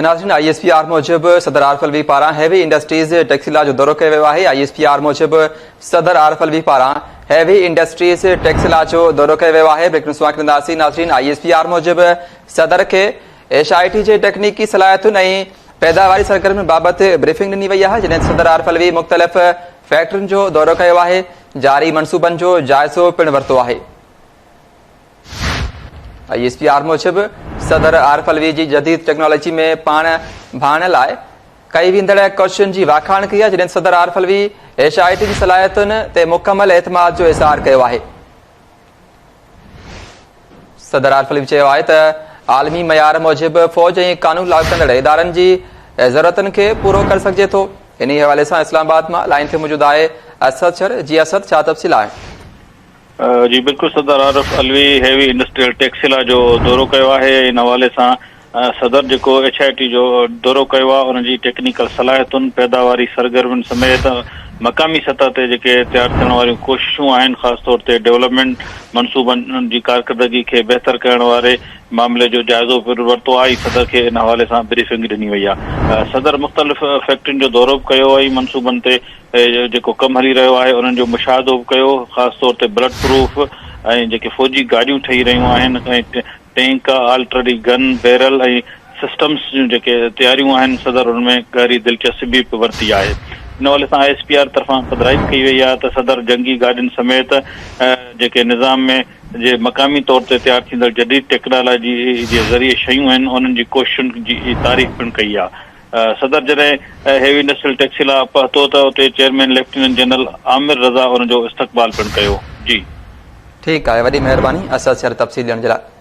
ناظرين I S P R موجب صدر عارف علوي پاران هيوي انڊسٽريز ٽيڪسيلا جو دورو ڪيو ويو آهي. I S P R موجب صدر عارف علوي پاران هيوي انڊسٽريز ٽيڪسيلا جو دورو ڪيو ويو آهي. بريڪ نيوز ڪنداسين ناظرين I S P R موجب صدر کي ايش I ٽي جي ٽيڪنيڪي صلاحيتن ۽ پيداواري سرگرمين بابت بريفنگ ڏني وئي آهي جڏهن صدر عارف علوي مختلف فيڪٽرين جو دورو ڪيو آهي جاري منصوبن جو جائزو پڻ ورتو آهي. I S P R موجب صدر عارف علوي جي جديد ٽيڪنالاجي ۾ پاڻ ڀاڻ لاء ڪئي ويندڙ ڪوششن جي واکاڻ ڪئي آهي جڏهن صدر عارف علوي ايش I ٽي جي صلاحيتن تي مڪمل اعتماد جو اظهار ڪيو آهي. صدر عارف علوي چيو آهي ته عالمي معيار موجب فوج ۽ قانون لاڳو ڪندڙ ادارن جي ضرورتن کي پورو ڪري سگهجي ٿو. انهي حوالي سان اسلام آباد مان لائين تي موجود آهي اسد شر جي اسد ڇا تفصيل آهن؟ جي بلڪل صدر عارف علوي هيوي انڊسٽريل ٽيڪسيلا جو دورو ڪيو آهي ان حوالي سان صدر جيڪو ايڇ I ٽي جو دورو ڪيو آهي ان جي ٽيڪنيڪل صلاحيتن، پيداواري سرگرمين سميت مقامي سطح تي جيڪي تيار ٿيڻ واريون ڪوششون آهن خاص طور تي ڊولپمينٽ منصوبن جي ڪارڪردگي کي بهتر ڪرڻ واري معاملي جو جائزو پڻ ورتو آهي صدر کي ان حوالي سان بريفنگ ڏني وئي آهي صدر مختلف فيڪٽرين جو دورو به ڪيو ۽ منصوبن تي جيڪو ڪم هلي رهيو آهي انهن جو مشاهدو به ڪيو خاص طور تي بلٽ پروف ۽ جيڪي فوجي گاڏيون ٺهي رهيون آهن ۽ ٽينڪ، آلٽري گن، بيرل ۽ سسٽمز جون جيڪي تياريون آهن صدر ان ۾ گهري دلچسپي به ورتي آهي. ان حوالي سان I S P R طرفان پڌرائي به ڪئي وئي آهي ته صدر جنگي گاڏين سميت جيڪي نظام ۾ جي مقامي طور تي تيار ٿيندڙ جديد ٽيڪنالاجي جي ذريعي شيون آهن انهن جي ڪوششن جي تعريف پڻ ڪئي آهي. صدر جڏهن هيوي انڊسٽريل ٽيڪسيلا پهتو ته اتي chairman lieutenant general Amir Raza ان جو استقبال پڻ ڪيو. جي. ٺيڪ آهي وڏي مهرباني اسد شر تفصيل ڏيڻ جي لاء.